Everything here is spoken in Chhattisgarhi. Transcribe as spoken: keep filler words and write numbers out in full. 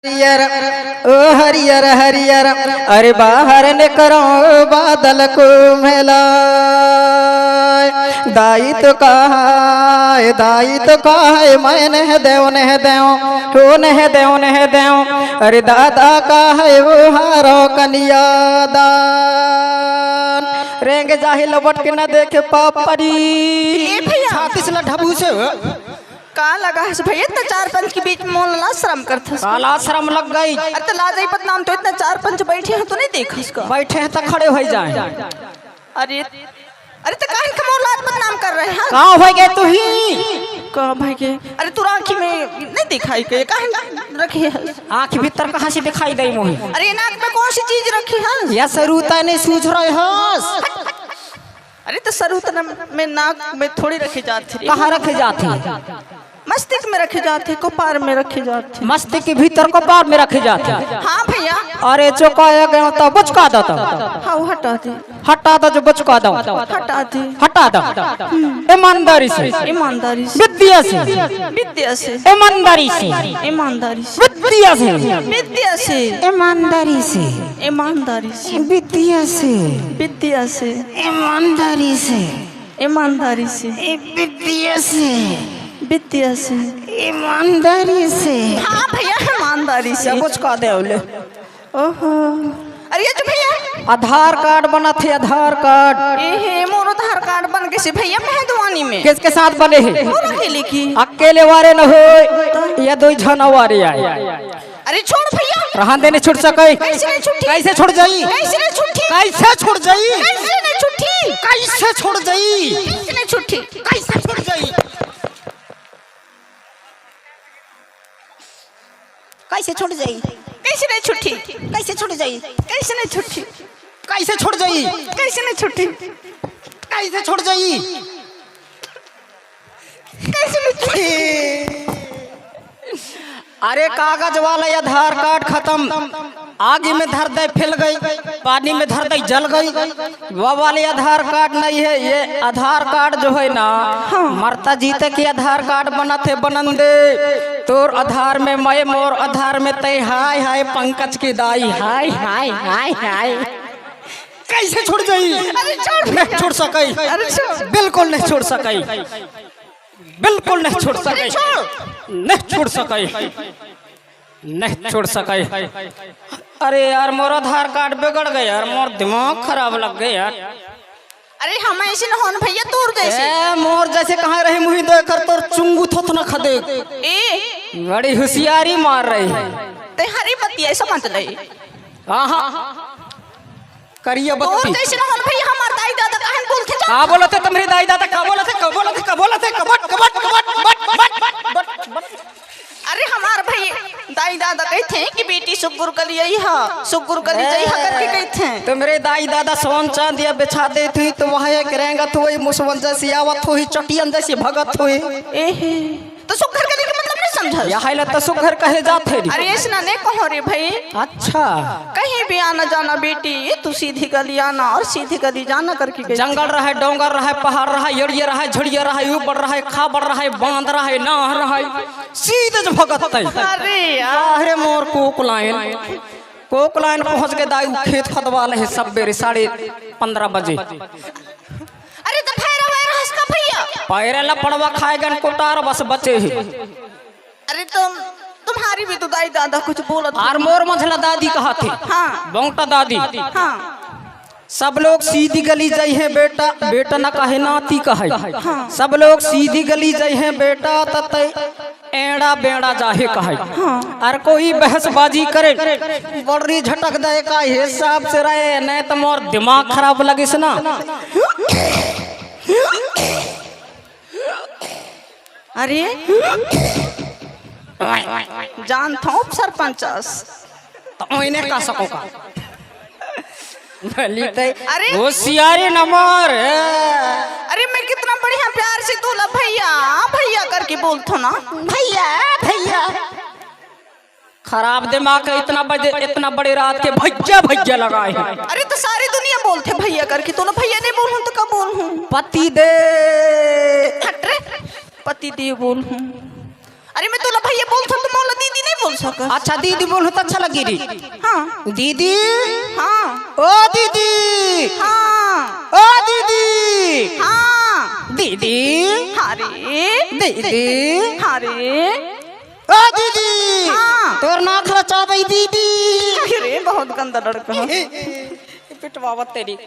हरियर, ओ हरियर हरियर, अरे बाहर निकरो बादल को मेला। दाई तो कहा है, दाई तो कहा है, मैं नह देव, नह देव, ओ नह देव, नह देव। अरे दादा कहा है वो हारो कन्यादान। रेंगे जाहि लपट के न देखे पाप परी। ए भैया। छाती से लठबू से हो। का लगा हस भैया, इतना चार पंच के बीच में मोला लाज शरम करथस? का लाज शरम लग गई? अरे तो लाज आई बदनाम तो इतना चार पंच बैठे हैं तो नहीं देखस का? बैठे हैं तो खड़े हो जाए। अरे, अरे तो काहे के मोर लाज बदनाम कर रहे हैं? का हो गए तू ही? का भाई के? अरे तू आँखी में नहीं दिखाई के काहे रखी है? आँख भीतर कहाँ से दिखाई दे मोही? अरे नाक में कौन सी चीज रखी है? या सरूता नहीं सूझ रहे हस? अरे तो सरूता में नाक में थोड़ी रखी जाती है। कहाँ रखे जाते हैं? मस्तिष्क में रखे जाते हैं, कपार में रखे जाते हैं। मस्तिष्क के भीतर कपार में रखे जाते हैं। हाँ भैया। अरे चौकाया गया तो बुचका दो तो। हाँ, वो हटा दे। हटा दो जो बुचका दो। हटा दे। हटा दो। ईमानदारी से। ईमानदारी से। विद्या से। विद्या से। ईमानदारी से। ईमानदारी से। विद्या से। विद्या से। ईमानदारी से। ईमानदारी से। विद्या से। विद्या से। ईमानदारी से। ईमानदारी से। ए, विद्या से। विद्या से। ईमानदारी से। हाँ भैया, ईमानदारी से। सब कुछ कह दे ले। ओहो। अरे ये जो भैया। आधार कार्ड बना थे, आधार कार्ड। ए हे, मोर आधार कार्ड बन गए से भैया मेहदवानी में। किसके साथ बने है? मोर अकेले की। अकेले वारे न हो, या दो जना वारे आए। अरे छोड़ भैया। रहन दे, नहीं छूट सके। कैसे नहीं छूटी? कैसे छूट जाई? कैसे नहीं छूटी? कैसे छूट जाई? कैसे नहीं छूटी? कैसे छूट जाई? कैसे नहीं छूटी? कैसे छूट जाई? कैसे छूट जाई? कैसे नहीं छूटी? कैसे छूट जाई? कैसे नहीं छूटी? कैसे छूट जाई? कैसे नहीं छूटी? कैसे छूट जाई? कैसे नहीं छूटी? अरे कागज वाला आधार कार्ड खत्म, आगी में धर दे फिल गई, पानी में धर दे जल गई। वो वाले आधार कार्ड नहीं है, ये आधार कार्ड जो है ना, हाँ। मरता जीते के आधार कार्ड बनत है, बनन दे। तोर आधार में मैं, मोर आधार में तय। हाय हाय पंकज की दाई, हाय हाय हाय हाय। कैसे छोड़ जाई? अरे छोड़। नहीं छोड़ सकई। अरे छोड़। बिल्कुल नहीं छोड़ सकई। बिल्कुल नहीं छोड़ सके। नहीं छोड़ सके। नहीं छोड़ सके। अरे यार, मोर आधार कार्ड बिगड़ गए यार, मोर दिमाग खराब लग गए यार। अरे हम ऐसे न होन भैया, तोर जैसे। ए, मोर जैसे कहाँ रहे मुही दो एकर तोर चुंगू थोथना खदे। ए। बड़ी होशियारी मार रही है। ते हरी बत्ती ऐसा मत ले। हाँ, हाँ। करिया तोर बत्ती। जैसे न होन भैया, हमार दाई दादा काहे बोलते जा? का बोलत है तुम्हरे दाई दादा? का बोलत है? का बोलत है? का बोलत है? कबट, कबट, कबट, कबट, कबट, कबट, कबट। अरे हमार भाई दाई दादा कहते हैं कि बेटी सुगुर कली आई हा, सुगुर कली जाई हा करके कहते हैं। तुम्हरे दाई दादा सोन चांदिया बिछा देत हुई तो वहाँ एक रेंगत हुई, मुसवन जैसी आवत हुई, चटियन जैसी भगत हुई। एहे। तो सुग्घर कहे के मतलब नहीं समझस। यह है तो सुग्घर कहे जाथे रे। अरे ऐसना नहीं कहो रे भाई। अच्छा। कहीं भी आना जाना बेटी, तू सीधी गली आना और सीधी गली जाना करके गई। जंगल रहे, डोंगर रहे, पहाड़ रहे, एड़िया रहे, झड़िया रहे, ऊपर रहे, खाबड़ रहे, बांध रहे, नाह रहे, सीधे जो भगत है। अरे यार। अरे मोर कोक लाइन, कोक लाइन पहुंच के दाई खेत खदवा ले सब बेरे साढ़े पन्द्रह बजे। अरे तो भैरव है रहस का भैया? पैरे ला पड़वा खाए गन कोटार बस बचे ही। अरे तुम, तुम्हारी भी तो दाई दादा कुछ बोलत आर मोर मंझला दादी कहा थे। हाँ। बौंटा दादी। हाँ। सब लोग सीधी गली जाई है बेटा, बेटा ना कहे नाती कहे। हाँ। सब लोग सीधी गली जाई है बेटा, तते एड़ा बेड़ा जाहे कहे। हाँ। अर कोई बहसबाजी करे, बड़ी झटक दे का हिसाब से रहे, नहीं तो मोर दिमाग खराब लगिस ना। अरे जान था उप सरपंच अस। तो ओइने का सको का। भली ते अरे होशियारी नंबर। अरे मैं कितना बढ़िया प्यार से तोला भैया भैया करके बोलथो ना। भैया भैया। खराब दिमाग है, इतना बजे, इतना बड़े रात के भैया भैया लगाए हैं। अरे तो सारी दुनिया बोलथे भैया करके, तोला भैया नहीं बोलूं तो कब बोलूं? पति दे। हट रे, पति देव बोलूं। अरे मैं तोला भैया बोलथों त मोला दीदी नहीं बोल सकस? अच्छा दीदी बोलहूं त अच्छा लगही रे। हाँ। दीदी। हाँ। ओ दीदी। हाँ। ओ दीदी। हाँ। दीदी। हाँ रे। दीदी। हाँ रे। ओ दीदी। हाँ। तोर नाक ल चाबई दीदी। अरे बहुत गंदा लड़का है। पिटवावत तेरी।